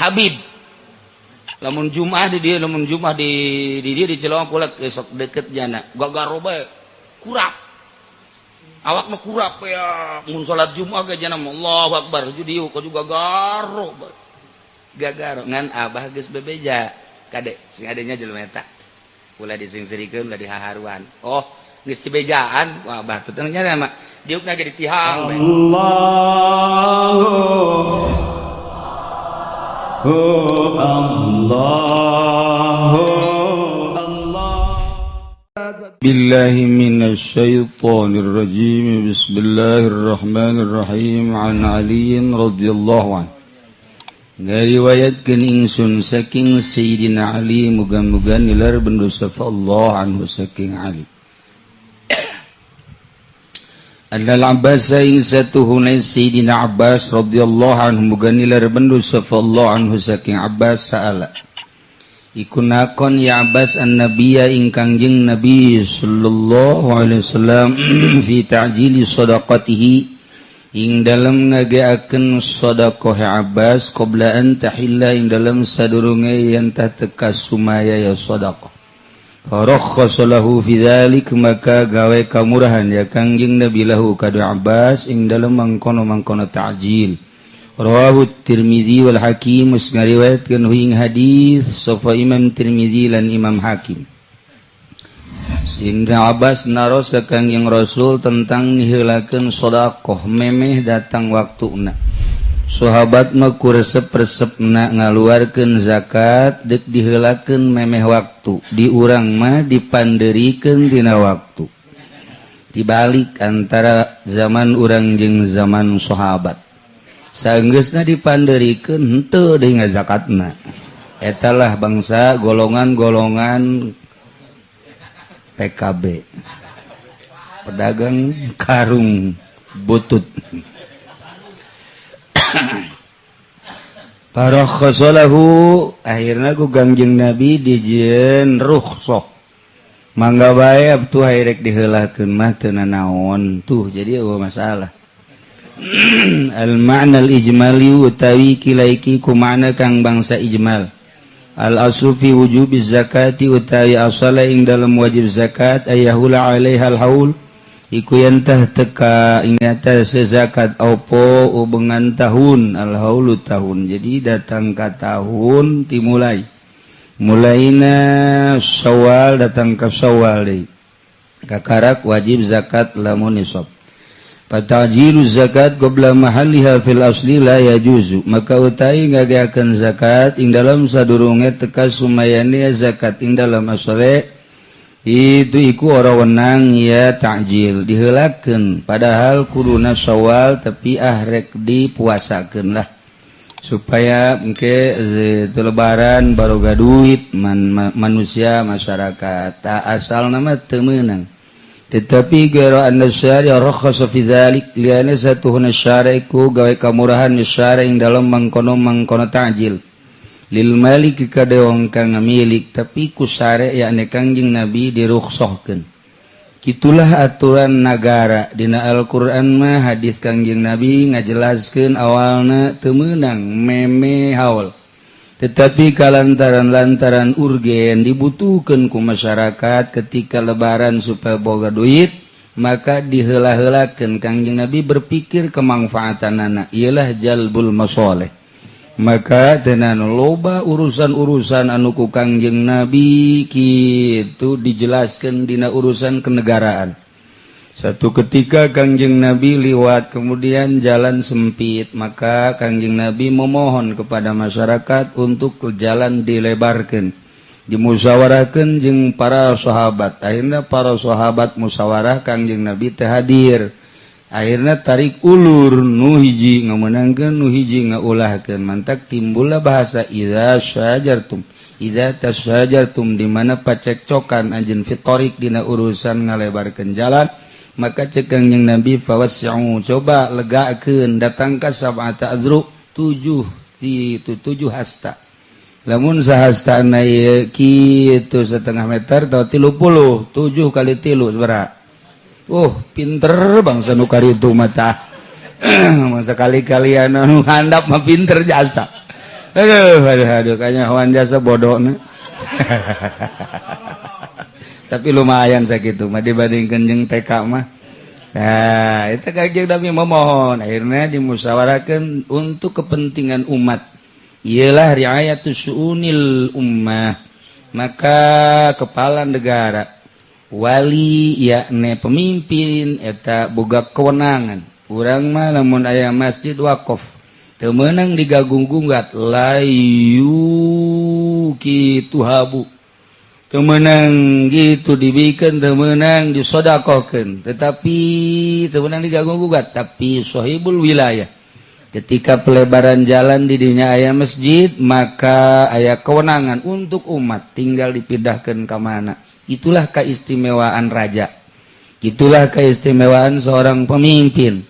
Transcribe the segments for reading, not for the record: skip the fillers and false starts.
Habib. Lamun Jumat di dia, lamun Jumat di dia di Cilongok kula besok deket jana. Gagaro bae kurap. Awak mah kurap ya mun salat Jumat ge jana Allahu Akbar dieu juga gagaro. Gagaro ngan abah geus bebeja. Kade sing adanya jelema eta. Ulah disingserikeun, ulah dihaharuan. Oh, geus dibejaan, wah abah teh nya mah diukna ge ditihang bae. Allah, oh Allah, Allah. بالله من الشيطان الرجيم. بسم الله الرحمن الرحيم. عن علي رضي الله عنه ngariwayatkeun ingsun saking Sayyidina Ali, muga-muga nilar bendu sapa Allah anhu saking Ali, Annal Abbas ing satuhuna Sayyidina Abbas radhiyallahu anhu, muga nilar bendu sapa Allah anhu saking Abbas, sa'ala iku nakon ya Abbas an-nabiyya ing Kangjeng Nabi sallallahu alaihi wasallam fi ta'jili sadaqatihi ing dalem ngageakeun sedekah Abbas qabla an tahilla ing dalem sadurunge yen tah teka sumaya ya sedekah. Farakhkhasa lahu fi dzalik, maka gawe kamurahan ya Kangjeng Nabi lahu kadu Abbas ing dalem mangkono-mangkono ta'jil. Rawahu Tirmizi wal Hakim, ngariwayatkeun ing hadis sapa Imam Tirmizi lan Imam Hakim. Sehingga Abbas naros ke Kangjeng Rasul tentang ngiheulakeun sedekah memeh datang waktuna. Sahabat mah ku resep-resepna ngaluarkeun zakat dek diheulakeun memeh waktu. Di urang mah dipanderikeun dina waktu. Dibalik antara zaman urang jeung zaman sahabat. Sanggeusna dipanderikeun henteu deui ngazakatna. Etalah bangsa golongan-golongan PKB, pedagang karung butut. Farakhasalahu, akhirna ku Kangjeng Nabi dijieun rukhsah, mangga bae tuh rek diheulakeun mah teu nanaon tuh, jadi euweuh masalah. Al ma'na al ijmali utawi kilaiki ku makna kang bangsa ijmal. Al aslu fi wujubi zakati utawi asala ing dalam wajib zakat ayahula alaiha al haul iku yantah teka ing atas zakat opo ubengan tahun, al haulu tahun. Jadi datang ka tahun dimulai mulaina Syawal, datang ke Syawal deui kakarak wajib zakat lamun nisab. Fatajilu zakat qabla mahalliha fil asli la yajuzu, maka utai ngagakeun zakat ing dalam sadurunge teka sumayane zakat ing dalam asale itu iku ora wenang ya ta'jil, diheulakeun. Padahal kuduna Syawal, tapi ah rek dipuasakeun lah supaya engke itu lebaran baroga duit manusia masyarakat. Tak asal nama teu meunang, tetapi gara anna syari'a rakhasa fi dzalik liana satuhuna syari'ku gawe kamurahan syari ing dalam mangkono mangkono ta'jil lil malik ka wong kang ngamilik, tapi ku syari' yakni Kangjeng Nabi dirukhsahkeun. Kitulah aturan nagara dina Al-Qur'an mah. Hadis Kangjeng Nabi ngajelaskeun awalna teu meunang meme haul, tetapi kalantaran-lantaran urgen dibutuhkan ku masyarakat ketika lebaran supaya boga duit, maka diheula-heulakeun. Kangjeng Nabi berpikir kemanfaatan anak ialah jalbul masoleh, maka tenan loba urusan-urusan anu ku Kangjeng Nabi kitu dijelaskan dina urusan kenegaraan. Satu ketika Kangjeng Nabi liwat, kemudian jalan sempit, maka Kangjeng Nabi memohon kepada masyarakat untuk jalan dilebarkan. Dimusyawarahkan jeung para sahabat. Akhirnya para sahabat musyawarah, Kangjeng Nabi teu hadir. Akhirnya tarik ulur, nu hiji ngamenangkeun, nu hiji ngaulahkeun, mantak timbullah bahasa idza syajartum, idza tasyajartum, di mana pacekcokan anjeun fi thoriq dina urusan ngalebarkeun jalan. Maka cek Kangjeng Nabi, fawassi'u, coba legakeun datang ka sab'ata azru, tujuh itu tujuh hasta. Lamun sahasta ieu kitu setengah meter atau 30, 7 kali 3 sabaraha? Oh, pinter bangsa nu karitu mata. Masa kali-kalian anu handap mah pinter jasa. Aduh aduh aduh, kanyahoan jasa bodohna. Tapi lumayan sakitu mah dibandingkeun jeung TK mah. Nah, itu Kangjeng Nabi memohon, akhirnya dimusyawarahkan untuk kepentingan umat. Ialah riayatus syu'unil ummah. Maka kepala negara, wali, yakni pemimpin eta boga kewenangan. Urang mah lamun aya masjid wakaf teu meunang diganggu-gugat, layu kitu habu, teu meunang gitu dibikin, teu meunang disodakohkeun, tetapi teu meunang diganggu gugat. Tapi sohibul wilayah, ketika pelebaran jalan di dinya aya masjid, maka aya kewenangan untuk umat, tinggal dipindahkan ke mana. Itulah keistimewaan raja, itulah keistimewaan seorang pemimpin.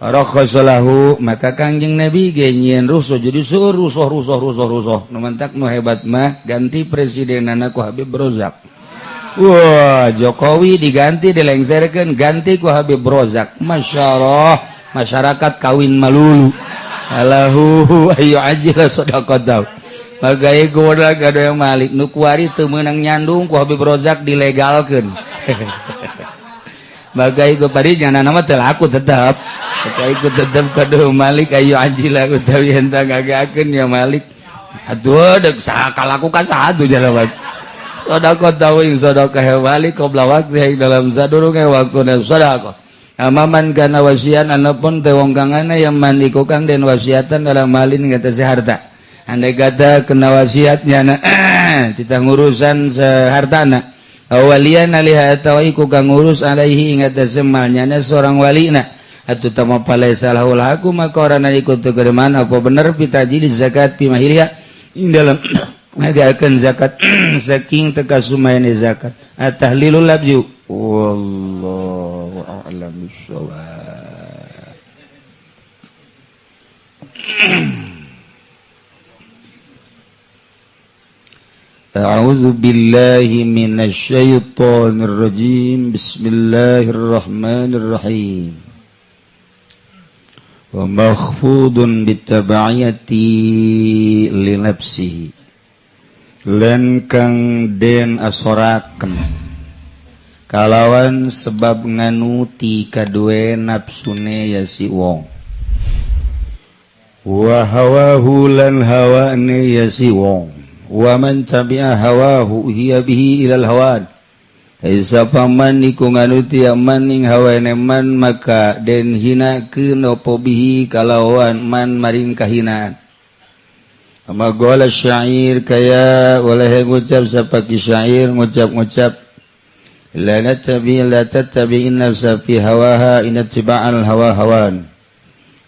Lahu, maka Kangjeng Nabi ge nyieun rusuh, jadi seueur rusuh rusuh rusuh rusuh. Nu mantak nu hebat mah ganti presiden ku Habib Rozak. Wah, Jokowi diganti, dilengserkeun, ganti ku Habib Rozak. Masya Allah, masyarakat kawin malulu. Alahu ayo ajila sedekah bagai goda ada yang malik nu kuari teu meunang nyandung, ku Habib Rozak dilegalkeun. Bagai gue nyana nama teu laku, tetap ikut, tetap kadu Malik ayo ajila utawi henteu ngagakeun ya Malik atuh deuk saha kalaku ka saha tuh jalan sedekah tahu ing sedekah Malik qabla waqti dalam sadurunge waktuna sedekah. Amaman kana wasian anapun teh wong kang ana yang man iku kang den wasiatan dalam malin ngatasi harta. Andai kata kena wasiatnya na kita ngurusan sehartana, walian alaiha atawa iku kang ngurus alaihi ing atase malnya seorang walina atuh tama, falaisa lahul haqqu, maka ora iku teu apa bener fi ta'jili zakat fi mahiliha ing dalam ngagakeun zakat saking teka sumayane zakat. At-tahlilul labju, wallahu a'lam bissawab. أعوذ بالله من الشيطان الرجيم. بسم الله الرحمن الرحيم. ومخفوض بالتبعية لنفسه lan kang den asoraken kalawan sebab nganuti kadue nafsune ya si wong, wa hawahu lan hawane ya si wong, wa man tabi'a hawahu hiya bihi ilal hawan. Sapa man iku nganuti ya man ing hawane man, maka den hinakeun apa bihi kalawan man maring kahinaan. Ama gola syair, kaya oleh ngucap sapaki syair, ngucap-ngucap la nattabi la tattabi nafsa fi hawaha inna tiba'al hawa hawan.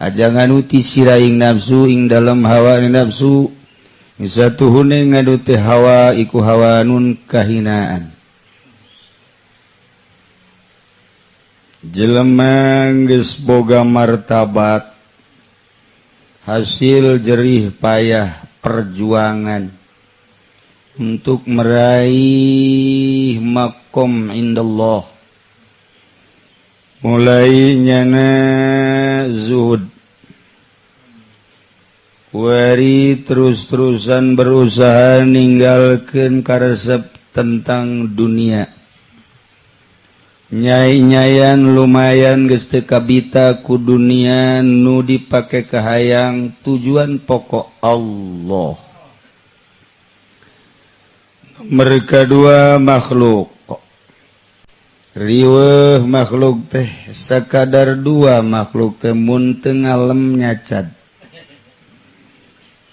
Aja nganuti sira ing nafsu ing dalam hawa nafsu, satuhune nganuti hawa iku hawanun kahinaan. Jelema geus boga martabat hasil jerih payah perjuangan untuk meraih makom indallah, mulai nyana zuhud wari terus-terusan berusaha ninggalkeun karesep tentang dunia, nyai-nyayan lumayan geus teu kabita ku dunia, nu dipake kahayang tujuan pokok Allah. Mereka dua makhluk riweuh, makhluk teh sakadar dua, makhluk teh mun teu ngalem nyacat.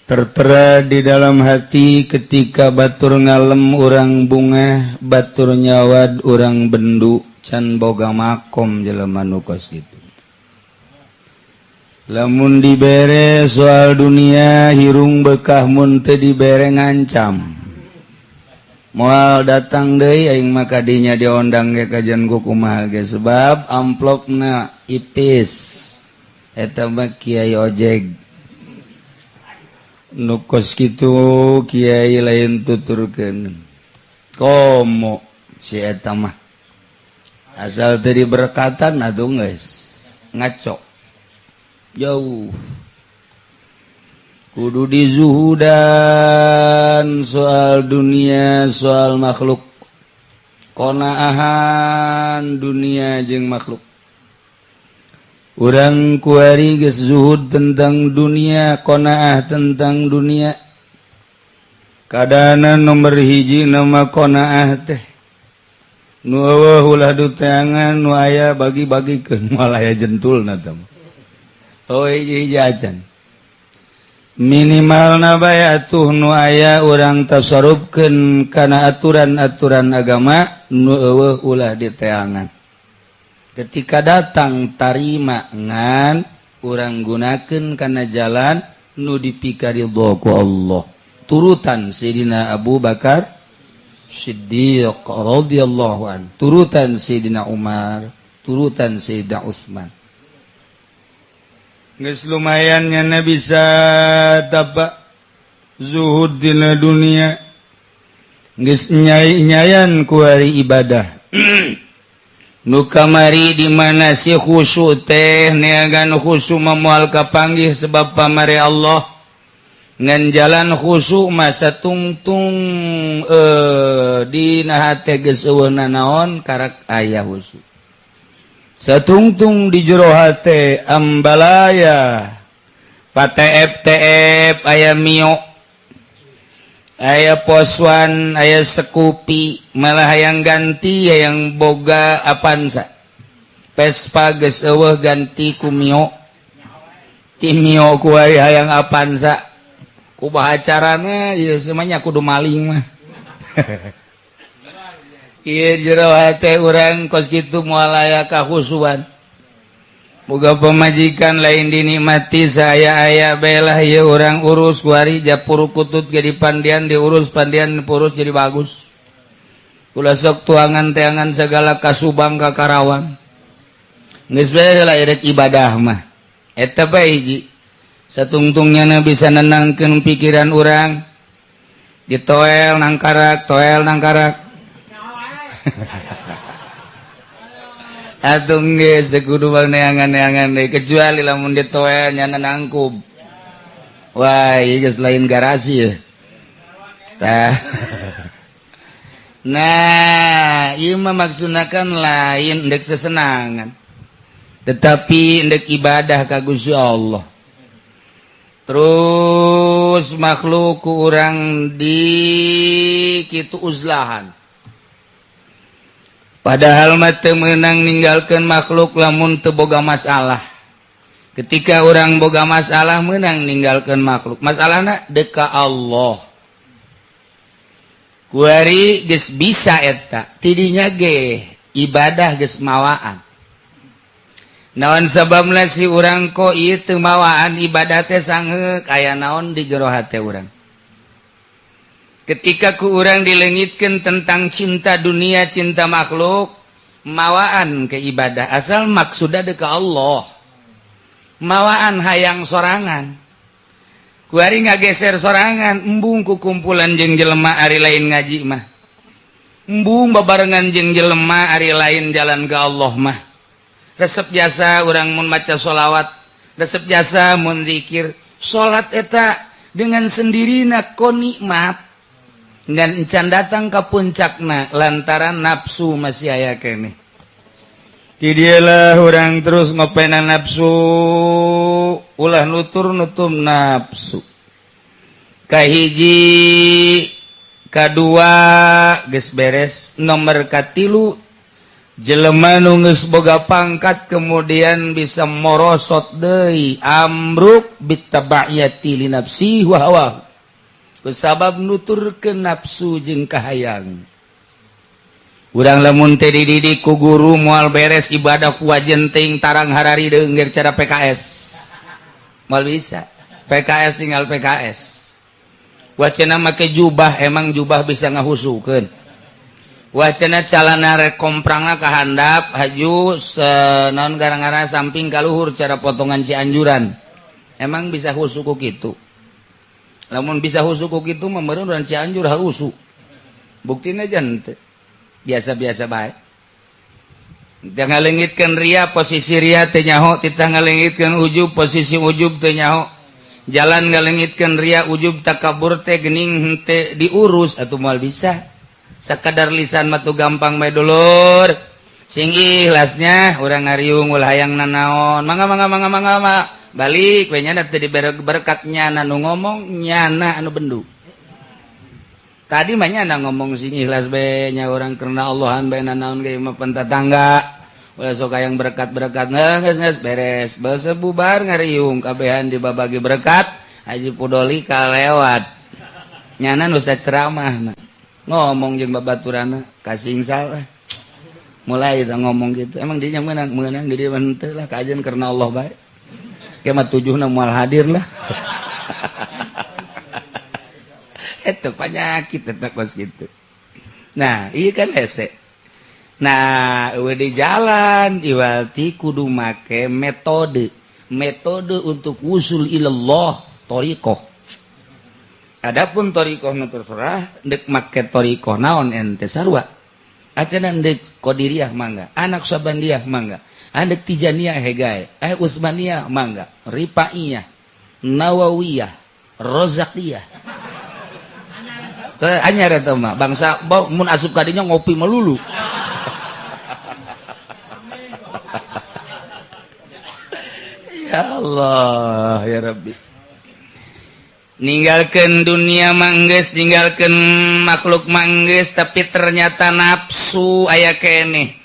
Tertera di dalam hati, ketika batur ngalem urang bunga, batur nyawad urang bendu, can boga makom jelema nu kos kitu. Lamun dibere soal dunia hirung bekah, mun teu dibere ngancam moal datang deui aing mah kadinya diondang ge kajian ku kumaha ge, sebab amplopna ipis. Eta mah kiai ojeg nu kos kitu, kiai lain tuturkeun komo si eta mah, asal teu diberkatan atuh geus ngaco jauh. Kudu dizuhudan soal dunia, soal makhluk, konaahan dunia jeung makhluk. Urang kuari geus zuhud tentang dunia, konaah tentang dunia. Kadana nomor hiji nama konaah teh nu euweuh ulah diteangan, nu aya bagi-bagikeun, moal aya jentulna teh. Oh, hiji-hiji acan minimal atuh nu aya urang tasarufkeun kana aturan-aturan agama, nu euweuh ulah diteangan. Ketika datang tarima, ngan urang gunakeun kana jalan nu dipikaridho ku Allah, turutan Sayyidina Abu Bakar Siddiq radhiyallahu an, turutan Sayyidina Umar, turutan Sayyidina Utsman. Geus lumayan nyana bisa tapak zuhud dina dunia, geus nyai-nyayan ku hari ibadah. Nu kamari di mana si khusyuk teh, neangan khusyuk moal kapanggih sebab pamari Allah. Ngan jalan khusyuk masa tungtung dina hate geus euweuh nanaon, karak aya khusyuk satungtung di jero hate ambalaya PTF TF, aya Mio, aya Poswan, aya Scoopy, malah hayang ganti, yang boga Avanza. Vespa geus euweuh, ganti ku Mio. Ti Mio ku hayang Avanza. Kumaha carana ieu semuanya? Kudu maling mah. Ieu jero hate urang kos kitu moal aya kahusuan. Boga pemajikan lain dinikmati, saya aya belah ieu urang urus kuari japur kutut jadi pandian diurus, pandian purus jadi bagus. Ulah sok tuangan teangan segala ka Subang, ka Karawang. Geus bae lah erek ibadah mah. Eta bae hiji. Satungtungnya bisa nenangkeun pikiran urang. Ditoel nangkarak, toel nangkarak. Atuh geus teu kudu neangan-neangan deui, kecuali lamun ditoel nyana nangkub. Wah, ieu geus lain garasi ya. Tah. Nah, ieu mah maksudna kan lain ndek sesenangan. Tetapi ndek ibadah ka Gusti Allah. Terus makhluk ku urang di kitu uzlahan. Padahal mah teu meunang ninggalkeun makhluk lamun teu boga masalah. Ketika orang boga masalah meunang ninggalkeun makhluk. Masalahna deka Allah. Kuari geus bisa eta, tidinya ge ibadah geus mawaan. Naon sababna si urang kok ieu teu mawaan ibadah teh sangeuk? Aya naon di jero hate urang? Ketika ku urang dilengitkan tentang cinta dunia, cinta makhluk, mawaan ke ibadah asal maksudnya deka Allah. Mawaan hayang sorangan. Kuari ngageser sorangan, embung ku kumpulan jeung jelema ari lain ngaji mah. Embung babarengan jeung jelema ari lain jalan ke Allah mah. Resep jasa urang mun maca sholawat, resep jasa mun zikir, salat eta dengan sendirina ko nikmat. Ngan encan datang ke puncakna lantaran nafsu masih aya keneh. Didialah orang terus ngopena nafsu, ulah nutur nutum nafsu. Kahiji, kadua geus beres, nomor katilu jelema nu geus boga pangkat kemudian bisa morosot deui, ambruk bitabaiyati li nafsi wa hawa. Kusabab nuturkeun nafsu jeung kahayang. Urang lamun teu dididik ku guru moal beres ibadah ku wajenting tarang harari deungeur cara PKS. Moal bisa. PKS tinggal PKS. Wacana make jubah, emang jubah bisa ngahusukeun? Wacana calana rek komprangna ka handap haju naon gara-gara samping ka luhur cara potongan Cianjuran. Emang bisa husu ku kitu? Lamun bisa husu ku kitu mah meureun urang Cianjur harusu. Buktina jan teu. Biasa-biasa bae. Teu ngalengitkeun ria, posisi ria teu nyaho, titah ngalengitkeun ujub, posisi ujub teu nyaho. Jalan ngalengitkeun ria ujub takabur teh geuning henteu diurus atuh moal bisa. Sakadar lisan mah tuh gampang bae dulur. Sing ikhlasnya urang ngariung ulah hayang nanaon. Mangga mangga mangga mangga mangga. Balik we nyana teu dibere berkat nyana nu ngomong nyana anu bendu. Tadi mah nyana ngomong sing ikhlas bae nya urang karena Allahan bae nanaon ge mah pentatangga. Ulah sok hayang berkat-berkat geus geus beres. Basa bubar ngariung kabehan dibabagi berkat Haji Pudoli kalewat. Nyana nu ceramah ngomong jeung babaturana kasing salah. Mulai kita ngomong gitu. Emang dia menang menang di dia henteu lah kajian karena Allah bae. Ke mah tujuhna moal hadir lah. Eta penyakit eta kos kitu. Nah, ieu kan hese. Nah, eueuh di jalan iwalti kudu make metode. Metode untuk usul ilallah thariqah. Adapun thariqah nu terserah deuk make thariqah naon ente sarua. Acan deuk Qadiriyah mangga, anak Sabandiyah mangga, andek Tijaniyah hegae, Utsmaniyah mangga, Rifaiyah, Nawawiyah, Rozakiyah. Teu anyar eta mah, bangsa mun asup ka dinya ngopi melulu. Ya Allah ya Rabbi. Ninggalkeun dunia manggeus, ninggalkeun makhluk manggeus, tapi ternyata nafsu aya keneh.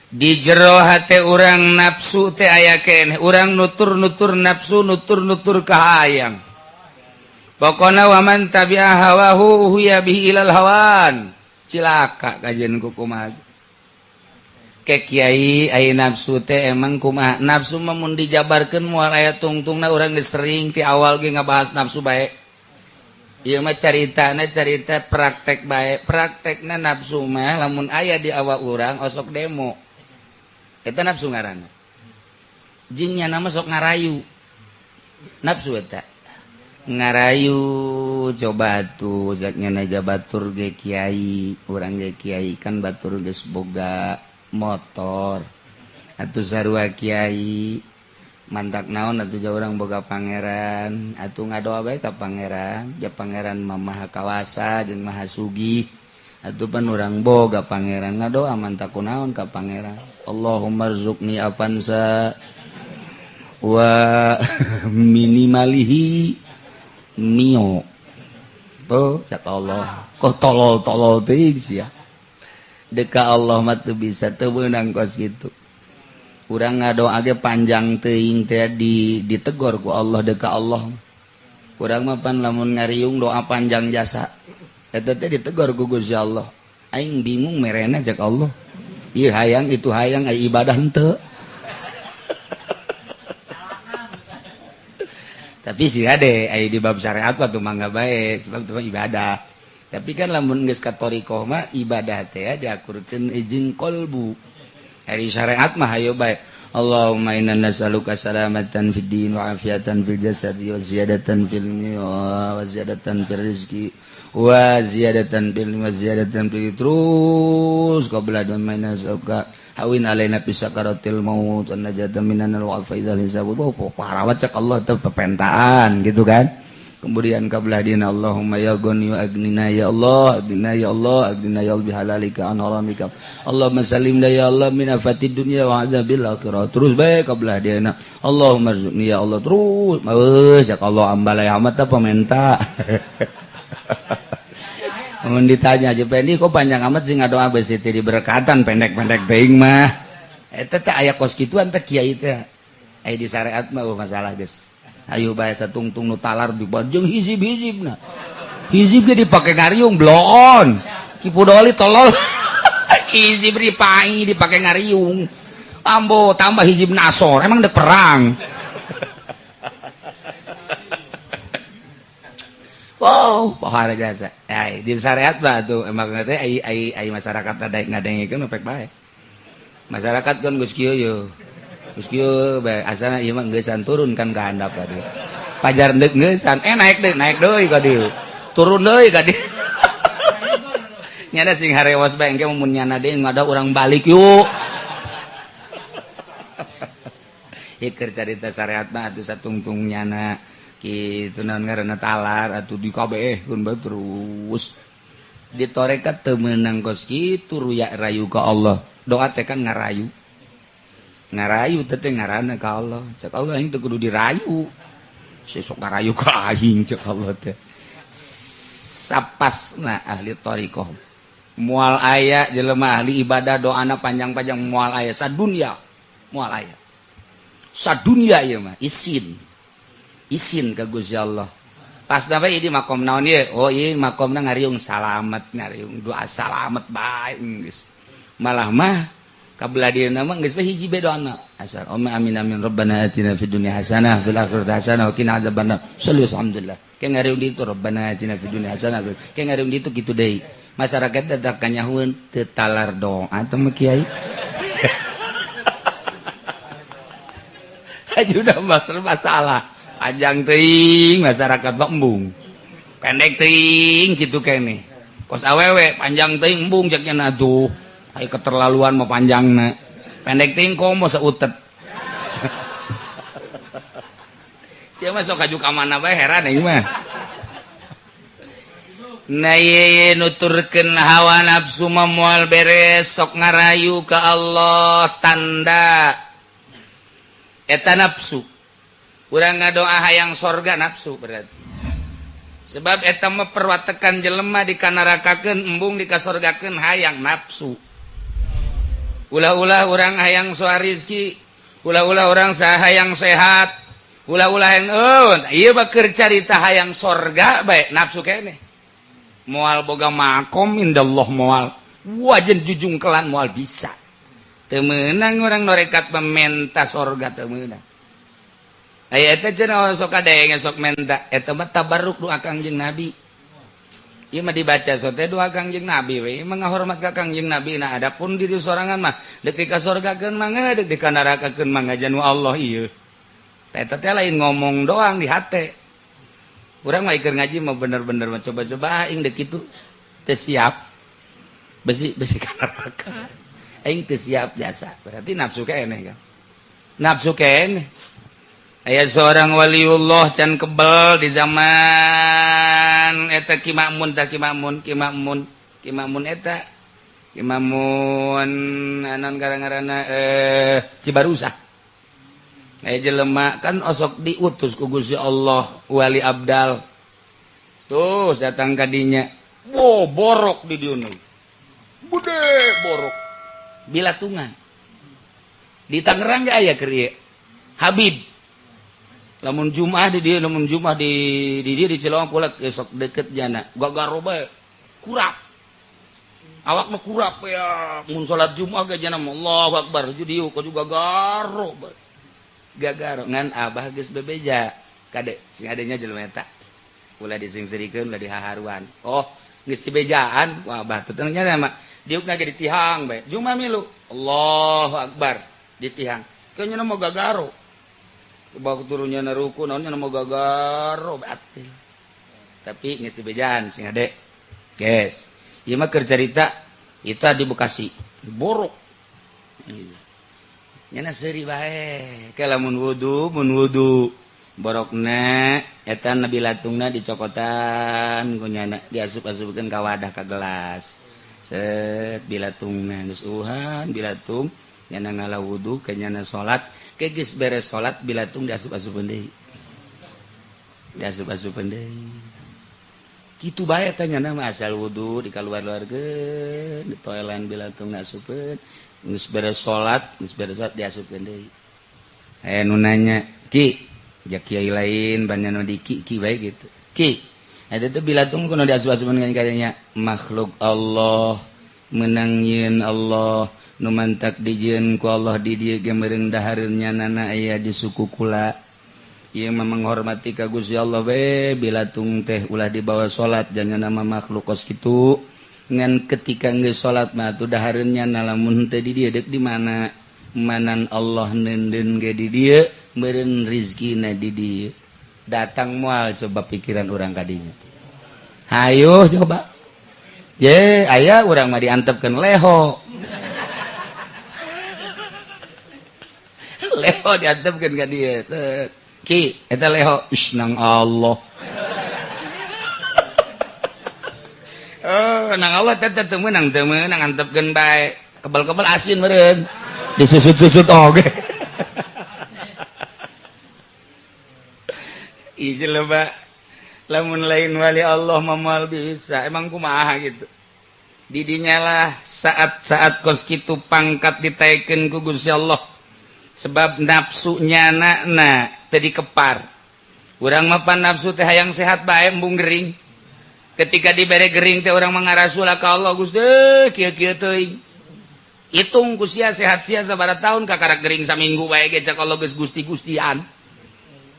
Di jero hate urang nafsu teh aya keneh, urang nutur-nutur nafsu, nutur-nutur kahayang. Pokona waman tabi'a hawahu huya bihi ilal hawan. Cilaka kajian ku kumaha. Ke kiai aya nafsu teh emang kumaha? Nafsu mah mun dijabarkeun moal aya tungtungna, urang geus sering ti awal ge ngabahas nafsu bae. Ieu mah caritana carita praktek bae. Praktekna nafsu mah lamun aya di awak urang osok demo. Eta nafsu ngaranna. Jeung nyana mah sok ngarayu. Nafsu eta. Ngarayu coba tuh zaknya naja batur ge kiai, urang ge kiai kan batur geus boga motor atuh sarua kiai mantak naon atuh jauh urang boga pangeran atuh ngadoa bae ka pangeran ja pangeran mah maha kawasa jeung maha sugih atuh pan urang boga pangeran ngadoa mantak kunaon ka pangeran Allahumma rzuqni avanza wa minimalihi mio tuh cak Allah kok tolol-tolol teuing sia. Deka Allah mah teu bisa teu meunang kos kitu. Urang ngadoa ge panjang teuing teh ditegor ku Allah deka Allah. Urang mah pan lamun ngariung doa panjang jasa. Eta teh ditegor ku Gusti Allah. Aing bingung merena cek Allah. Ieu hayang itu hayang ai ibadah henteu. Tapi sih ade ai di bab syariat mah tuh mangga bae sebab itu mah ibadah. Tapi kan lamun geus ka thariqah mah ibadah teh diakurkeun izin qalbu. Ari syariat mah hayo bae. Allahumma inna nas'aluka salamatan fid din wa afiatan fil jasadi wa ziyadatan fil ilmi wa ziyadatan fil rizqi wa ziyadatan fil wa ziyadatan fil terus qabla dan maina nas'aluka hawin alaina fi sakaratil maut an najata minan wa faidal hisab. Oh, parawat cek Allah teh pepentaan gitu kan. Kemudian qabla dina Allahumma ya ghani wa agnina ya Allah, agnina ya Allah, agnina ya Allah bihalalika an haramika. Allahumma salimna ya Allah min afatid dunya wa azabil akhirah. Terus bae qabla dina Allahumma rzuqni ya Allah terus. Geus ya Allah ambalai amat apa menta. Mun ditanya aja Pendi kok panjang amat sih ngadoa besi teh diberkatan pendek-pendek teuing mah. Eta teh aya kos kituan teh kiai teh. Aya di syariat mah masalah geus. Ayo bae satungtung nu talar dibajeng hizib-hizibna. Hizib ge dipake ngariung bloon. Ki Pudoli tolol. Hizib dipai dipake ngariung. Ambo tambah hizib nasor, emang dek perang. Wow, pohara jasa. Ai di syariat mah tuh emang teh ai ai ai masyarakat ada ngadengekeun efek bae. Masyarakat kan geus kieu ye. Geus kieu bae asana ieu mah geusan turun kan ka handap ka dieu. Pajar deuk geusan, naik deui ka dieu. Turun deui ka dieu. Nyana sing harewas bae engke mun nyana deui ngada urang balik yuk. Ieu keur carita syariat mah atuh satungtung nyana. Kitu naon ngaranna talar atuh di kabehkeun bae terus. Di tarekat teu meunang kos kitu ruya rayu ka Allah. Doa teh kan ngarayu. Ngarayu teh teh ngaranna ka Allah. Cek Allah aing teu kudu dirayu. Sesok ngarayu ka aing cek Allah teh. Sapasna ahli thariqah. Moal aya jelema ahli ibadah doana panjang-panjang moal aya sadunya. Moal aya. Sadunya ieu mah isin. Isin ka Gusti Allah. Pas dapat ini makom naon ieu? Oh ieu makomna ngariung salamet, ngariung doa salamet bae geus. Malah mah kabelah dieuna mah geus we hiji bae doana. Asal om amin amin rabbana atina fid dunya hasanah fil akhirati hasanah wa qina adzabannar. Sallu alhamdulillah. Ke ngariung ditu rabbana atina fid dunya hasanah. Ke ngariung ditu kitu deui. Masyarakat tetap kanyahueun teu talar doa teh mah kiai. Ajudah masalah. Panjang teuing masyarakat mah embung. Pendek teuing kitu keneh. Kos awewe panjang teuing embung cek nya aduh. Ai keterlaluan mah panjangna. Pendek teuing komo sautet. Sia mah sok kaju ka mana bae heran aing mah. Nah ye nuturkeun hawa nafsu mah moal beres sok ngarayu ka Allah tanda eta nafsu. Urang ngadoa hayang sorga nafsu berarti. Sebab eta mah perwatekan jelema dikanarakakeun embung dikasorgakeun hayang nafsu. Ulah-ulah urang hayang soal rizki, ulah-ulah urang hayang sehat, ulah-ulah hayang eueun, ieu mah keur carita hayang sorga bae nafsu keneh. Moal boga makom indallah moal, wajen jujungkelan moal bisa. Teu meunang urang norekat mementa sorga teu meunang. Aya eta cenah sok kadenge sok menta eta mah tabarruk doa Kangjeng Nabi. Ieu mah dibaca sote doa Kangjeng Nabi we, mah ngahormat ka Kangjeng Nabi. Nah adapun diri sorangan mah deuk dikasorgakeun mah deuk dikanarakakeun mah ngajanu Allah ieu. Eta teh lain ngomong doang di hate. Urang mah keur ngaji mah bener-bener mah coba-coba aing deuk kitu teu siap. Besi besi ka neraka. Aing teu siap jasa. Berarti nafsu keneh kan. Nafsu keneh. Aya seorang waliullah can kebel di zaman eta Ki Ma'mun tah Ki Ma'mun Ki Ma'mun Ki Ma'mun eta Ki Ma'mun anon gara-garana Cibarusah. Aya jelema kan osok diutus ku Gusti Allah wali abdal. Tuh datang ka dinya. Wo borok di dieu. Bude borok. Bilatungan. Di Tangerang ge aya keur ieu. Habib. Lamun Jumat di dia, lamun Jumat di dia di Cilongok kulak besok deket jana. Gagaro bae kurap. Awak mah kurap ya. Mun salat Jumat ge jana Allahu Akbar. Jadi dieu juga gagaro bae. Gagaro ngan abah geus bebeja. Kade sing adenya jelema eta. Ulah disingserikeun ulah dihaharuan. Oh, geus dibejaan ku abah teh nya mah diukna ge ditihang bae. Jumat milu Allahu Akbar ditihang. Kayaknya mah gagaro. Bawa turunnya naruku naonnya nama gagaro batil. Tapi ngisi bejaan sing ade. Guys, ieu mah keur carita eta di Bekasi. Borok. Nya seuri bae. Ke lamun wudu, mun wudu borokna eta nabi latungna dicokotan ku nyana diasup-asupkeun ka wadah ka gelas. Set bilatungna geus uhan bilatung nyana ngala wudu ke nyana salat ke geus beres salat bilatung diasup-asupeun deui. Diasup-asupeun deui. Kitu bae teh nyana mah asal wudu dikaluar-luarkeun ditoelan bilatung asupeun geus beres salat diasupkeun deui. Aya nu nanya, "Ki, ja kiai lain banyak nu di ki ki bae gitu." Ki, eta teh bilatung kudu diasup-asupeun kayanya makhluk Allah menang yeun Allah nu mantak dijieun ku Allah di dieu ge meureun dahareun nyanana aya di suku kula. Ieu mah menghormati ka Gusti Allah we bilatung teh ulah dibawa salat jangan nama makhluk kos kitu. Ngan ketika geus salat mah atuh dahareun nyana lamun teu di dieu deuk di mana? Manan Allah neundeun ge di dieu meureun rizkina di dieu. Datang moal coba pikiran urang ka dinya. Hayo coba. Ye, aya urang mah diantepkeun leho. Leho diantepkeun ka dieu. Ki eta leho is nang Allah. Oh, nang Allah teh teu meunang antepkeun bae. Kebel-kebel asin meureun. Disusut-susut oge. Ih jelema lamun lain wali Allah mah moal bisa. Emang kumaha gitu. Didinya lah saat-saat kos kitu pangkat ditaikeun ku Gusti Allah. Sebab nafsu nyana na teu dikepar. Urang mah pan nafsu teh hayang sehat bae embung gering. Ketika dibere gering teh urang mangarasul ka Allah, Gusti kieu-kieu teuing. Hitung ku sia sehat sia sabaraha tahun kakara gering saminggu bae ge cak Allah geus gusti-gustian.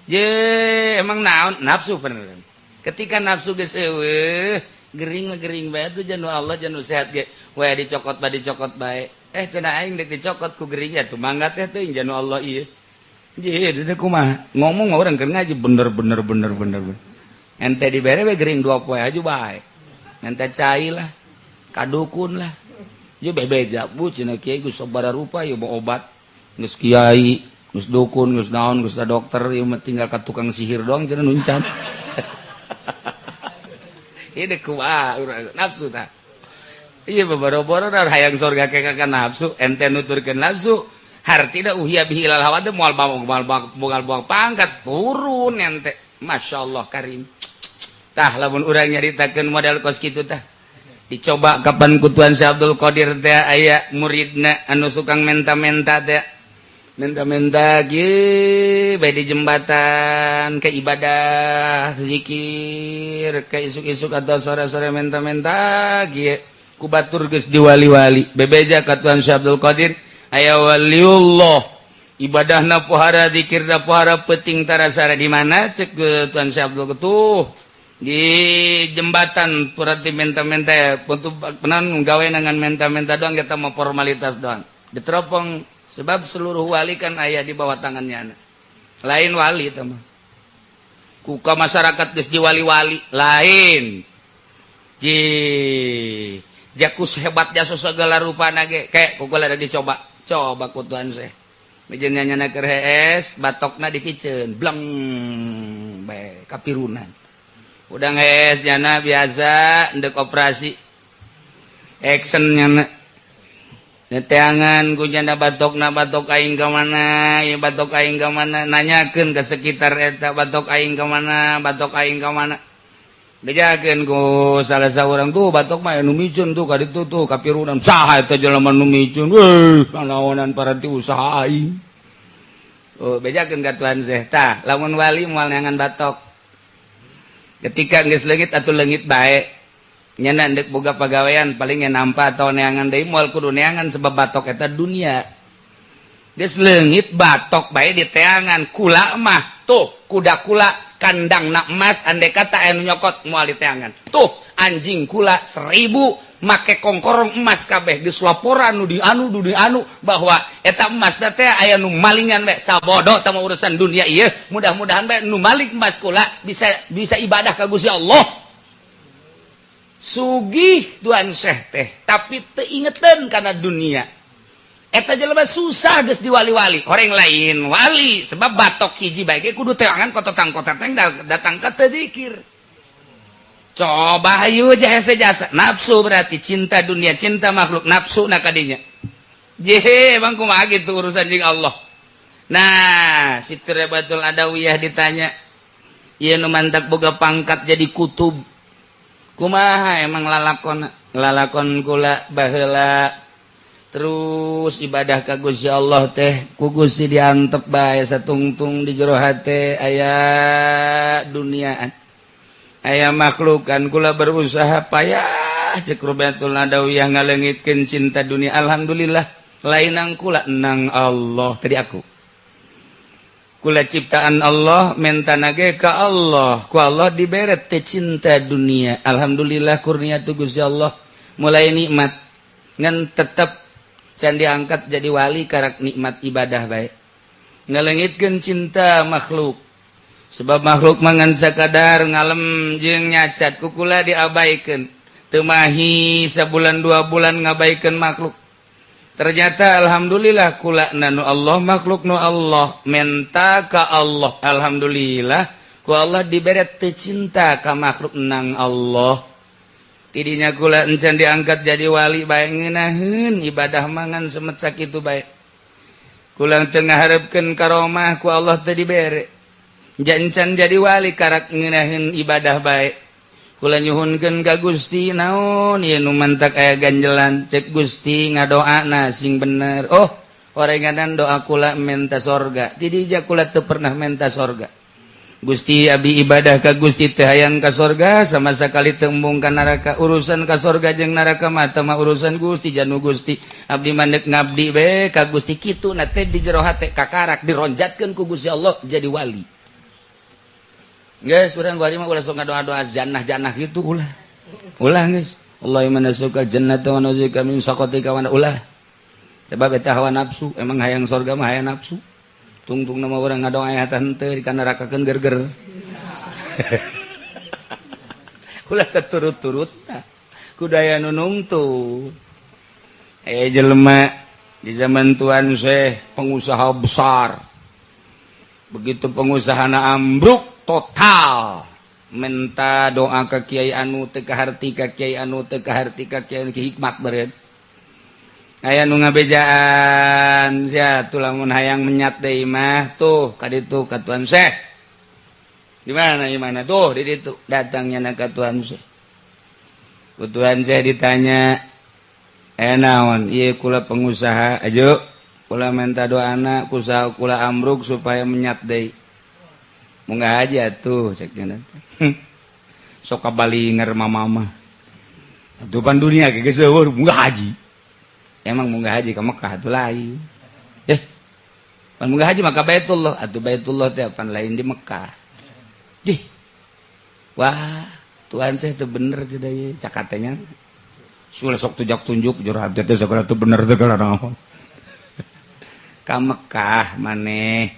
Ye, emang naon nafsu bener. Ketika nafsu geus eueuh, gering mah gering bae tuh janu Allah janu sehat ge. We dicokot bae dicokot bae. Cenah aing dek dicokot ku gering ya tuh mangga teh teuing janu Allah ieu. Ye, deui kumaha? Ngomong mah urang keur ngaji bener bener bener bener. Ente dibere we gering 2 poe aja bae. Ente cai lah, kadukun lah. Ye bebeja bu cenah kiai geus sabaraha rupa ieu mah obat. Geus kiai, geus dukun, geus naon, geus dokter ieu mah tinggal ka tukang sihir doang cenah nuncan. Ini kumaha nafsu tah. Iya boro-boro hayang sorga ke ka nafsu, ente nuturkeun nafsu. Hartina uhia bihi ilal hawa teh moal moal pangkat turun ente. Masyaallah karim. Tah lamun urang nyaritakeun model kos kitu tah. Dicoba kapan ku Tuan Syekh Abdul Qadir teh aya muridna anu sukang menta-menta teh. Menta-menta ge bae di jembatan ke ibadah zikir ke isuk-isuk atau sore-sore menta-menta ge ku batur geus diwali-wali bebeja ka Tuan Syekh Abdul Qadir aya waliullah ibadahna pohara zikirna pohara peuting tarasara di mana cek Tuan Syekh Abdul tuh di jembatan purati menta-menta untuk penan gawe dengan menta-menta doang kita mau formalitas doang diteropong sebab seluruh wali kan aya di bawah tangannya lain wali teman kuka masyarakat geus diwali-wali lain ji jakus hebat jasa segala rupa nage kayak kukul ada dicoba coba ku Tuhan seh mijeun nyana keur hees batokna dipiceun bleng bae kapirunan udah hees nyana biasa ndek operasi action nyana neteangan ku janda batokna batok aing ka mana ieu batok aing ka mana nanyakeun ke sekitar eta batok aing ka mana batok aing ka mana bejakeun ku salah saurang tuh batok mah nu micun tuh ka ditu tuh kapirunan saha eta jelema nu micun euy kanaonan paranti usaha aing oh bejakeun ka Tuhan Syekh tah lamun wali moal neangan batok ketika geus leungit atuh leungit bae nyana ndek boga pagawean paling nampa atau neangan deui moal kudu neangan sebab batok eta dunia geus leungit batok bae di teangan kula mah tuh kuda kula kandang nak emas andai kata anu nyokot moal di teangan tuh anjing kula 1000 make kongkorong emas kabeh geus laporan nu di anu du di anu bahwa eta emas teh aya nu malingan bae sabodo tah urusan dunia ieu mudah-mudahan bae nu maling emas kula bisa bisa ibadah ka Gusti Allah. Sugih Tuan Syekh teh tapi teu ingeteun kana dunia eta jelema susah geus diwali-wali orang lain wali sebab batok hiji bae ge kudu teangan kototang koteteng datang ka teu zikir coba hayu jasa jasa nafsu berarti cinta dunia cinta makhluk nafsu na kadinya jehe emang kumaha gitu urusan jeung Allah. Nah Siti Rabiatul Adawiyah ditanya ieu nu mantak boga pangkat jadi kutub kumaha emang lalakon lalakon kula baheula terus ibadah ka Gusti Allah teh ku Gusti diantep bae satungtung di jero hate aya duniaan aya makhlukan kula berusaha payah cek Rabiatul Adawiyah ngaleungitkeun cinta dunia alhamdulillah lainang kula nang Allah tadi aku kula ciptaan Allah mentana ge ka Allah ku Allah dibere teh cinta dunia alhamdulillah kurnia tu Gusti Allah mulai nikmat ngan tetep can diangkat jadi wali karak nikmat ibadah bae ngaleungitkeun cinta makhluk sebab makhluk mangan sakadar ngalem jeung nyacat ku kula diabaikeun teu mahi sabulan 2 bulan ngabaikeun makhluk. Ternyata alhamdulillah kula nu Allah, makhluk nu Allah, menta ka Allah, alhamdulillah ku Allah dibere teu cinta ka makhluk nang Allah. Tidinya kula encan diangkat jadi wali bae, ngeunaheun ibadah mangan semet sakitu bae. Kula teu ngaharepkeun karomah, ku Allah teu dibere. Encan jadi wali karak ngeunaheun ibadah bae. Kula nyuhunkeun ka Gusti, naon ieu nu mantak aya ganjelan? Cek Gusti, ngadoana sing bener. Oh, orenganan doa kula menta sorga. Tidinya kula teu pernah menta sorga. Gusti, abdi ibadah ka Gusti teh hayang ka sorga, sama sekali teu embung ka neraka. Urusan ka sorga jeung neraka mah mah urusan Gusti, janu Gusti. Abdi mandek ngabdi be ka Gusti. Kitu na teh di jero hate, kakarak dironjatkeun ku Gusti Allah jadi wali. Guys, urang wali mah ulah sok ngadoa-doa jannah-jannah gitu, ulah. Ulah geus. Allahumma nas'aluka jannata wa na'udzubika min sakhatika wa ulah. Sebab eta hawa nafsu, emang hayang sorga mah hayang nafsu. Tungtung nama urang ngadoa aya henteu dikanarakakeun gerger. Ulah saturut-turut kudaya nu nungtu. Eh, jelema di zaman Tuan Syekh pengusaha besar. Begitu pengusahana ambruk total, minta doa ke kiai anu teu kaharti, ka kiai anu teu kaharti, ka kiai anu hikmat beureut. Aya nu ngabejaan sia tuh, lamun hayang menyat deui mah tuh ka ditu, ka Tuan Syekh. Di mana, di mana tuh? Di ditu. Datangnya na ka Tuan Syekh. Ku Tuan Syekh ditanya, "Eh, naon ieu?" "Kula pengusaha aja, kula minta doana usaha kula ambruk supaya menyat deui." "Munggah aja tuh," cek sok kabalinger mama mah. Atuh pan dunia ge geus euweuh munggah haji. Emang munggah haji ke Mekah atuh lain? Eh, pan munggah haji maka Baitullah atuh. Baitullah teh pan lain di Mekah. Dih, wah, Tuhan saya itu bener sudah ya cakatnya. Sudah sok tunjuk tunjuk jero hati teh segala tuh bener teh naon. Ka Mekah maneh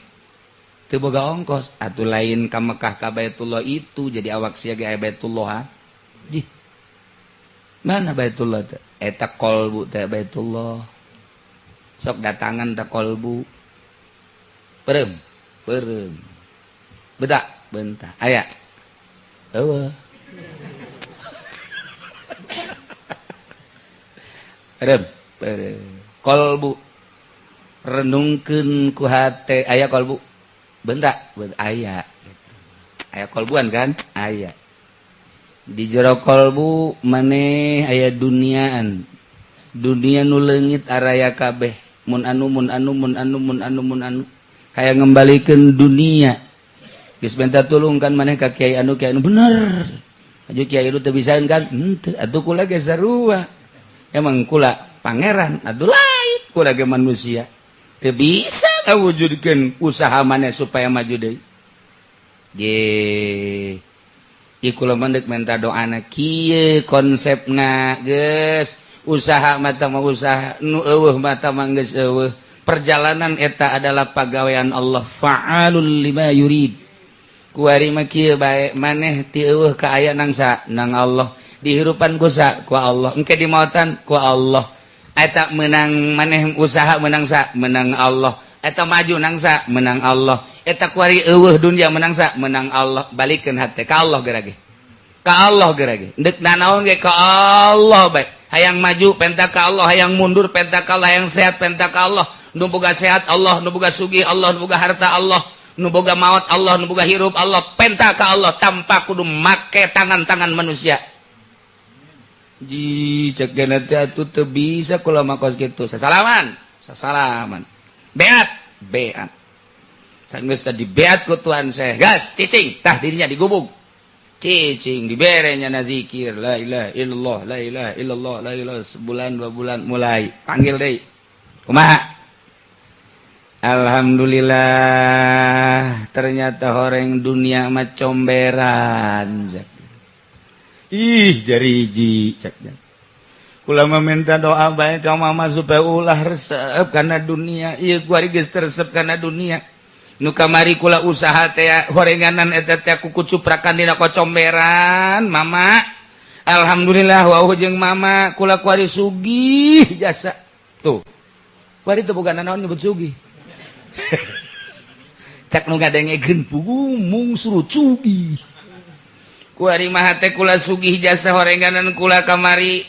teu boga ongkos atuh, lain ka Mekah, ka Baitullah itu. Jadi awak sia ge aya Baitullah. Jih, mana Baitullah teh? Eta kolbu teh Baitullah. Sok datangan teh kolbu. Perem perem, bedak bentah aya eueuh. Perem perem kolbu, renungkeun ku hate, aya kolbu. Bentak aya, aya kolbuan kan aya di jero kolbu maneh. Aya duniaan, dunia nu leungit araya kabeh, mun anu, mun anu, mun anu, mun anu, mun anu, hayang ngembalikan dunia. Geus minta tulung kan maneh ka kiai anu, kiai anu bener aju, kiai anu teu bisaeun kan henteu. Atuh kula ge sarua, emang kula pangeran? Atuh lain, kula ge manusia, teu bisa ngawujudkeun usaha maneh supaya maju deui. Ge ieu kula mah minta doana kieu konsepna. Geus usaha mata mah usaha, nu eueuh mata mah geus eueuh. Perjalanan eta adalah pagawean Allah, fa'alul lima yurid. Kuari mah kieu bae, maneh ti eueuh ka aya nang sa nang Allah, dihirupan ku sa ku Allah, engke dimautan ku Allah. Eta menang maneh usaha menang sa menang Allah. Eta maju nangsa menang Allah. Eta kuari eueuh dunia menang sa menang Allah. Balikeun hate ka Allah gerage, ka Allah gerage. Ndek nanaon ge ka Allah bae. Hayang maju penta ka Allah, hayang mundur penta ka Allah, hayang sehat penta ka Allah. Nu boga sehat Allah, nu boga sugih Allah, nu boga harta Allah, nu boga maut Allah, nu boga hirup Allah. Penta ka Allah tanpa kudu make tangan-tangan manusia. Ji, cek teh atuh teu bisa kula mah kos kitu. Sasalaman sasalaman, beat beat kan. Geus tadi beat ku Tuhan saya, gas cicing tah dirinya digubug, cicing dibere nya zikir la ilaha illallah, la ilaha illallah, la ilaha. Sebulan 2 bulan mulai panggil deui, "Kumaha?" "Alhamdulillah, ternyata horeng dunia mah comberan." Ih, jariji cek kula meminta doa baik ka mama supaya ulah resep karena dunia. Ieu kuari geus resep karena dunia. Nu kamari kula usaha teh horenganan eta teh kuku cuprakan dina kocomberan, mama. Alhamdulillah wau jeung mama kula kuari sugih jasa tuh. Kuari teu boga nanaon nyebut sugih. Cak nu ngadengekeun pugu mung surut sugih. Kuari mah teh kula sugih jasa horenganan kula kamari.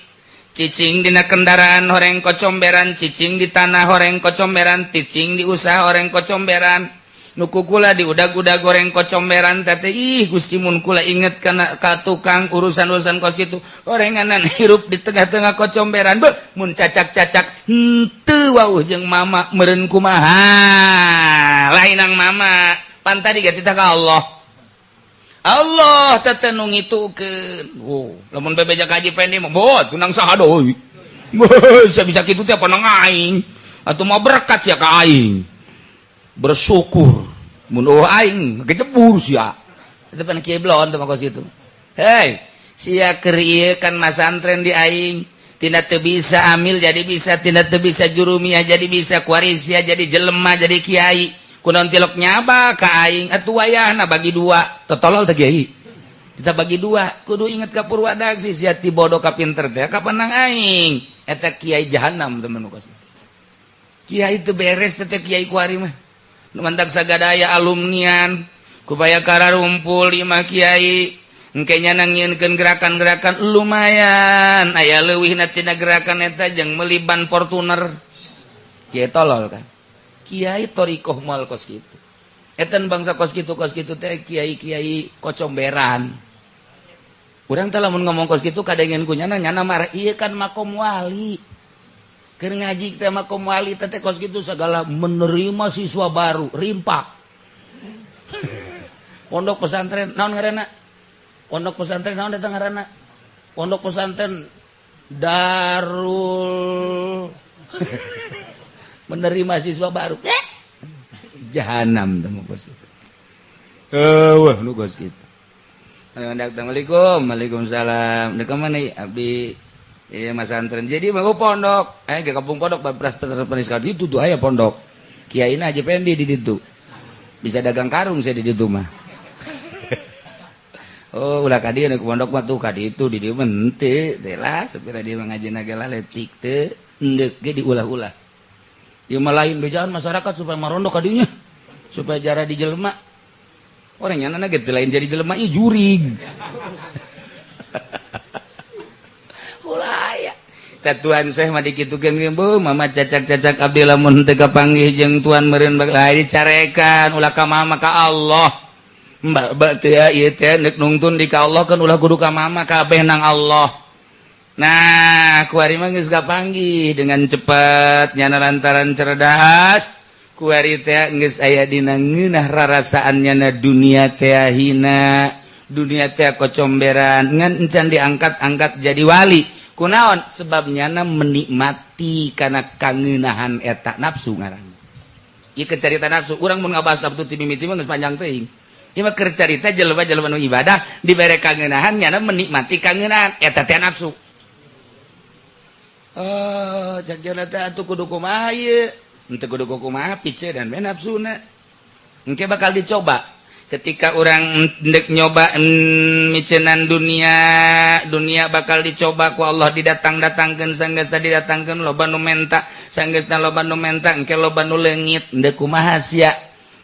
Cicing dina kendaraan horeng kocomberan, cicing di tanah horeng kocomberan, cicing di usaha horeng kocomberan. Nuku kula di udag-udag goreng kocomberan teh. Ih Gusti, mun kula inget kana ka tukang urusan-urusan kos kitu, horenganan hirup di tengah-tengah kocomberan. Beuh, mun cacak-cacak henteu wauh jeung mama meureun kumaha? Lainang mama pan tadi ge titah ka Allah. Allah teh nu ngitukeun. Oh, lamun bebeja ka Haji Pendi mah, "Boh, tunang saha deui? Bisa bisa kitu teh panang aing. Atuh mah berkat sia ka aing." Bersyukur mun eueuh aing kejebur sia. Itu pan kiai blon teh mah kos kitu. Hei, sia keur ieu kan masantren di aing. Tina teu bisa amil jadi bisa, tina teu bisa jurumiyah jadi bisa, kuari sia jadi jelema, jadi kiai. Kunaon tilok nyaba ka aing? Atuh wayahna bagi dua. Totolol teh kiai. Kita bagi dua, kudu inget ka Purwadaksi, sia ti bodoh ka pinter teh kapan aing. Eta kiai jahanam teman kos. Kiai teu beres teh kiai kuari mah. Nu mantak sagadaya alumnian kupaya kararumpul lima kiai engke nya nyieunkeun gerakan-gerakan, lumayan aya leuwihna tina gerakan eta jeung meuli ban Fortuner. Kiai tolol kan. Kiai thoriqoh moal kos kitu. Etan bangsa kos kitu teh kiai-kiai kocomberan. Urang teh lamun ngomong kos kitu kadengen ku nyana, nyana marah. Ieu kan makom wali. Keur ngaji teh makom wali teh kos kitu segala menerima siswa baru rimpak. Pondok pesantren naon ngaranna? Pondok pesantren naon eta ngaranna? Pondok pesantren Darul menerima siswa baru. Eh! Jahanam teh kos kitu. Eueuh nu kos kitu. Assalamualaikum, waalaikumsalam. Dek mana abdi? Iya masantren. Jadi mau pondok. Eh ke kampung pondok bapras penis itu tuh aya pondok. Kiai aja pendi di ditu. Bisa dagang karung saya di ditu mah. Oh, ulah ka dieu ke pondok mah tuh ka ditu di dieu mah henteu. Teh lah sapira dia ngajina ge lah letik teu endek ge diulah-ulah. Ieu mah lain bejaan masyarakat supaya marondok ka dinya. Supaya jara di jelema. Orang nyana ge teu lain jadi jelema ieu jurig. Ulah aya. Tuan Syekh mah dikitukeun ge, "Bu, mama cacak-cacak abdi lamun teu kapanggih jeung tuan meureun lain dicarekan ulah ka mama, ka Allah." Mbak mbak teh ieu teh nek nungtun di ka Allah kan ulah kudu ka mama, kabeh nang Allah. Nah, kuari mah geus kapanggih dengan cepat nyana lantaran cerdas. Kuari teh geus aya dina ngeunah rarasaan nyana dunia teh hina, dunia teh kocomberan ngan encan diangkat-angkat jadi wali. Kunaon? Sebab nyana menikmati karena kangenahan eta nafsu ngaran. Ieu keur carita nafsu, urang mun ngabahas nafsu ti mimiti mah geus panjang teuing. Ieu mah keur carita jelema-jelema nu ibadah dibere kangenahan, nyana menikmati kangenahan eta teh nafsu. Oh, cak jana teh atuh kudu kumaha ieu? Henteu kudu kumaha, pice dan we nafsuna. Engke bakal dicoba. Ketika orang ndek nyoba micenan dunia, dunia bakal dicoba ku Allah, didatang-datangkeun. Sanggeus didatangkeun, loba nu menta. Sanggeusna loba nu menta, engke loba nu leungit. Ndek kumaha sia?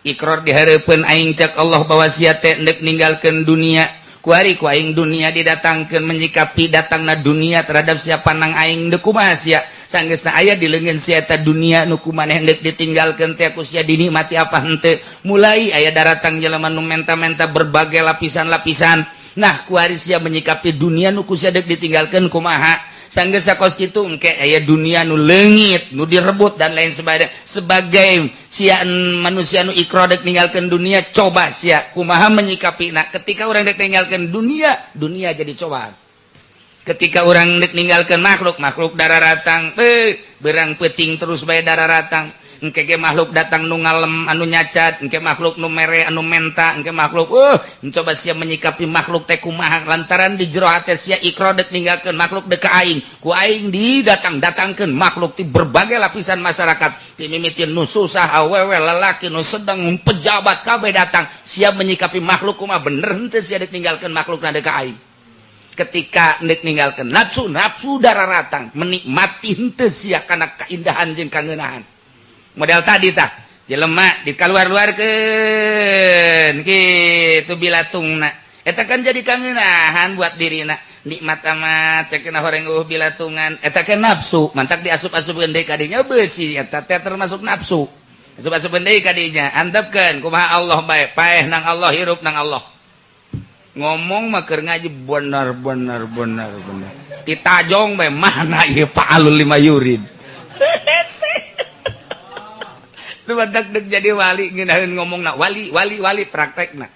Ikrar dihareupeun aing, cek Allah, bahwa sia teh ndek ninggalkeun dunia. Kuari ku aing dunia didatangkeun, menyikapi datangna dunia terhadap siapa nang aing ndek kumaha sia? Sanggeusna aya di leungeun sia eta dunia nu ku maneh ndek ditinggalkeun teh, ku sia dinikmati apa henteu? Mulai aya daratang jelema nu menta-menta berbagai lapisan-lapisan. Nah, kuari sia menyikapi dunia nu ku sia dek ditinggalkeun kumaha? Sanggeus kos kitu, engke aya dunia nu leungit, nu direbut dan lain sebagainya. Sebagai sia manusia nu ikrar dek ninggalkeun dunia, coba sia kumaha menyikapi. Nah, ketika urang dek ninggalkeun dunia, dunia jadi cobaan. Ketika orang dek ninggalkeun makhluk, makhluk dararatang, eh berang peting terus bae dararatang. Engke ge makhluk datang nu ngalem, anu nyacat, engke makhluk nu mere, anu menta, engke makhluk coba sia menyikapi makhluk teh kumaha, lantaran di jero hate sia ikrar dek ninggalkeun makhluk dek ka aing. Ku aing didatang-datangkeun makhluk di berbagai lapisan masyarakat, ti mimitin nu susah, awewe, lalaki, nu sedang, pejabat, kabeh datang. Sia menyikapi makhluk kumaha? Bener henteu sia dek ninggalkeun makhluk na dek ka aing? Ketika ndek ninggalkeun nafsu, nafsu dararatang, menikmati henteu sia kana kaindahan jeung kangeunahan? Model tadi tah jelema dikaluar-luarkeun kitu bilatungna. Eta kan jadi kangenahan buat dirina. Nikmat amat cek kena horeng bilatungan. Eta kan nafsu, mantak diasup-asupkeun deui ka dinya beusi eta teh termasuk nafsu. Asup-asupkeun deui ka dinya, antepkeun kumaha Allah bae, paeh nang Allah, hirup nang Allah. Ngomong mah keur ngaji bener bener bener bener. Ditajong bae mana ieu fa'alul lima yurid. Lu mantak deuk jadi wali ngeunaheun ngomongna wali wali wali praktekna.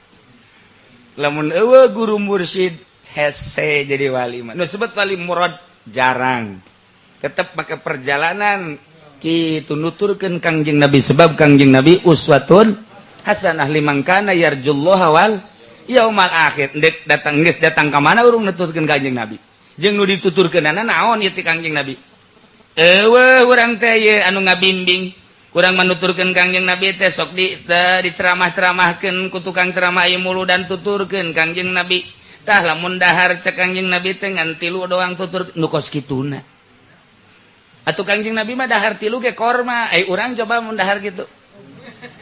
Lamun eueuh guru mursyid hese jadi wali mah. Nu sebut wali murad jarang. Tetep make perjalanan kitu nuturkeun Kangjeng Nabi sebab Kangjeng Nabi uswatun hasanah liman kana yarjullaha wal yaumal akhir. Ndek datang geus datang ka mana urang nuturkeun Kangjeng Nabi. Jeung nu dituturkeunana naon ieu ti Kangjeng Nabi? Eueuh urang teh ye anu ngabimbing. Kurang menuturkan Kangjeng Nabi teh sok di diceramah-ceramahkeun ku tukang ceramah ieu mulu dan tuturkeun Kangjeng Nabi. Tah lamun dahar cek Kangjeng Nabi teh ngan tilu doang tutur nu kos kituna. Atuh Kangjeng Nabi mah dahar tilu ge korma. Ai urang coba mun dahar kitu.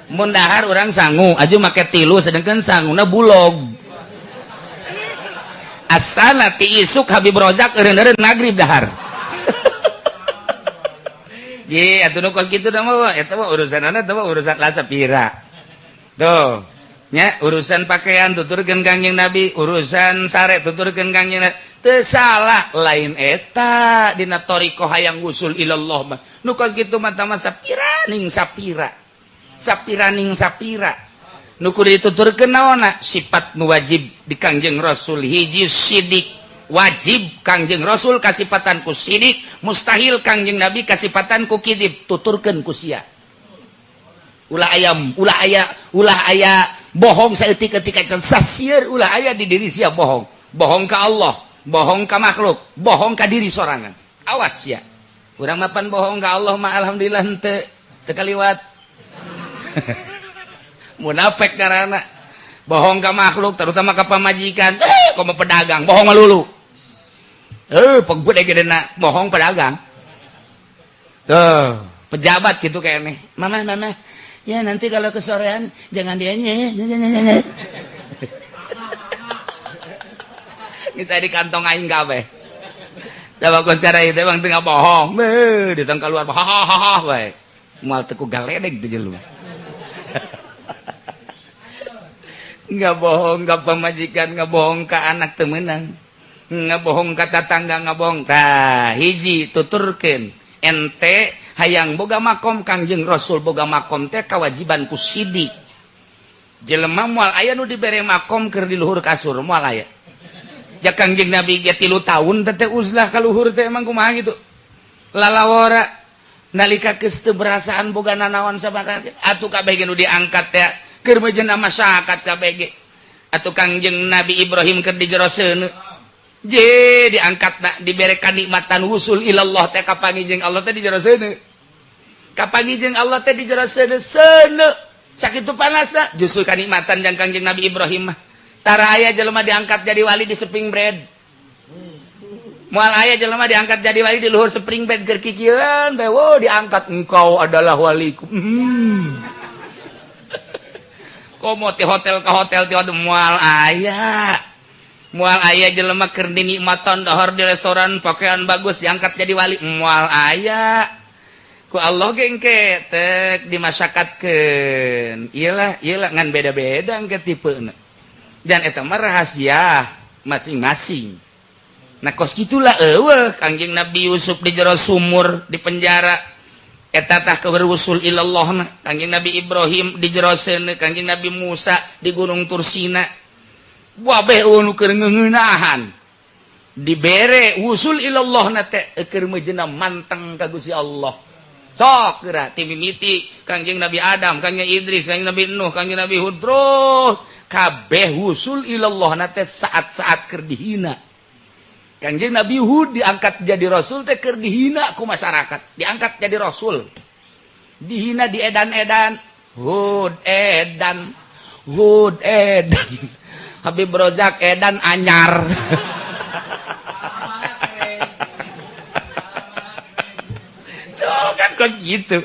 Mun dahar urang sangu aju make tilu sedangkan sanguna bulog. Asana ti isuk Habib Rozak eureun-eureun magrib dahar. Ji, atuh nu kos kitu da mah eta mah urusanana eta mah urusan lasapira. Tuh, nya urusan pakaian tuturkeun Kangjeng Nabi, urusan sare tuturkeun Kangjeng Nabi. Teu salah lain eta dina thariqah hayang wusul ilallah mah. Nu kos kitu mah tah sapira ning sapira. Sapira ning sapira. Nu kudu dituturkeun naonna? Sifat nu wajib di Kangjeng Rasul hiji sidik. Wajib Kangjeng Rasul kasipatan ku sidik, mustahil Kangjeng Nabi kasipatan ku kidib, tuturkeun ku sia. Ulah ayam, ulah aya bohong saeutik-eutik kan sasieur ulah aya di diri sia bohong. Bohong ka Allah, bohong ka makhluk, bohong ka diri sorangan. Awas sia. Urang mapan bohong ka Allah mah alhamdulillah henteu teu kaliwat. Munafik karana. Bohong ka makhluk terutama ka pamajikan, komo pedagang, bohong melulu. Gede bohong pedagang tuh, pejabat gitu kayaknya. Mama, mama ya, nanti kalau kesorean jangan dianya bisa di kantong aing kabeh. Da bagus cara itu emang tengah bohong. Beuh, di tengah keluar hahaha bae. Moal teu ku galedeg teh jelema. Nggak bohong ka pamajikan, nggak bohong ka anak teu meunang. Nggak bohong ka tatangga, nggak bohong. Tah, hiji tuturkeun. Ente hayang boga makom Kangjeng Rasul boga makom teh kewajiban ku sidik. Jelema moal aya nu dibere makom keur di luhur kasur, moal aya. Ja Kangjeng Nabi ge 3 tahun teh uzlah ka luhur teh emang kumaha gitu. Lalawora nalika geus teu berasaan boga nanaon sabaka atuh kabeh ge nu diangkat teh keur meujeuhna masyarakat kabeh ge. Atuh Kangjeng Nabi Ibrahim keur di jero seuneu. Je diangkat nak dibere kanikmatan wusul ilallah teh kapanggih jeung Allah teh di jero seuneu. Kapanggih jeung Allah teh di jero seuneu seuneu. Sakitu panasna justru kanikmatan jang Kangjeng Nabi Ibrahim mah. Tara aya jelema diangkat jadi wali di spring bread. Moal aya jelema diangkat jadi wali di luhur spring bed keur kikieuan bae wo diangkat engkau adalah waliku. Komo ti hotel ke hotel ti moal aya. Moal aya jelema keur dinikmatan dahar di restoran pakaian bagus diangkat jadi wali moal aya. Ku Allah ge engke tek dimasyarakatkeun. Iyalah, iyalah ngan beda-beda engke tipena. Dan eta mah rahasia masing-masing. Nah kos gitulah eueuh Kangjeng Nabi Yusuf di jero sumur di penjara. Eta tah keur wusul ilallah mah. Kangjeng Nabi Ibrahim di jero seuneu, Kangjeng Nabi Musa di Gunung Tursina. Wabeh nu keur ngeuneunahan. Dibere wusul ilallah na teh keur meujeuhna manteng ka Gusti Allah. Sok geura ti mimiti Kangjeng Nabi Adam, Kangjeng Idris, Kangjeng Nabi Nuh, Kangjeng Nabi Hud terus kabeh wusul ilallah na teh saat-saat keur dihina. Kangjeng Nabi Hud diangkat jadi rasul teh keur dihina ku masyarakat, diangkat jadi rasul. Dihina di edan-edan, Hud edan, Hud edan. Habib Rozak edan anyar. Tuh kan kos gitu.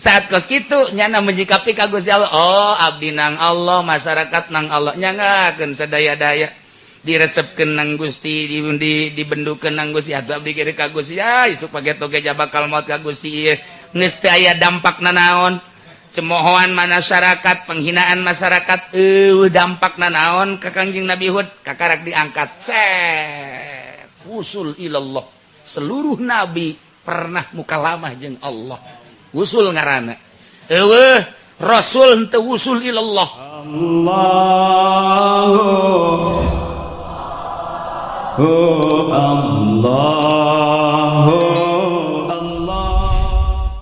Saat kos kitu nyana menyikapi ka Gusti Allah, oh, abdi nang Allah, masyarakat nang Allah, nyangakeun sadaya-daya, diresepkeun nang Gusti, di dibendukeun nang Gusti. Atuh abdi kiri ka Gusti ya, isuk pageto ge bakal maot ka Gusti ieu. Geus teu aya dampak nanaon, cemoohan masyarakat, penghinaan masyarakat, dampak nanaon ka Kangjeng Nabi Hud. Kakarak diangkat set, wusul ilallah. Seluruh nabi pernah mukalamah jeung Allah, wusul ngaranna. Eueuh rasul henteu wusul ilallah. Allah. Oh Allah.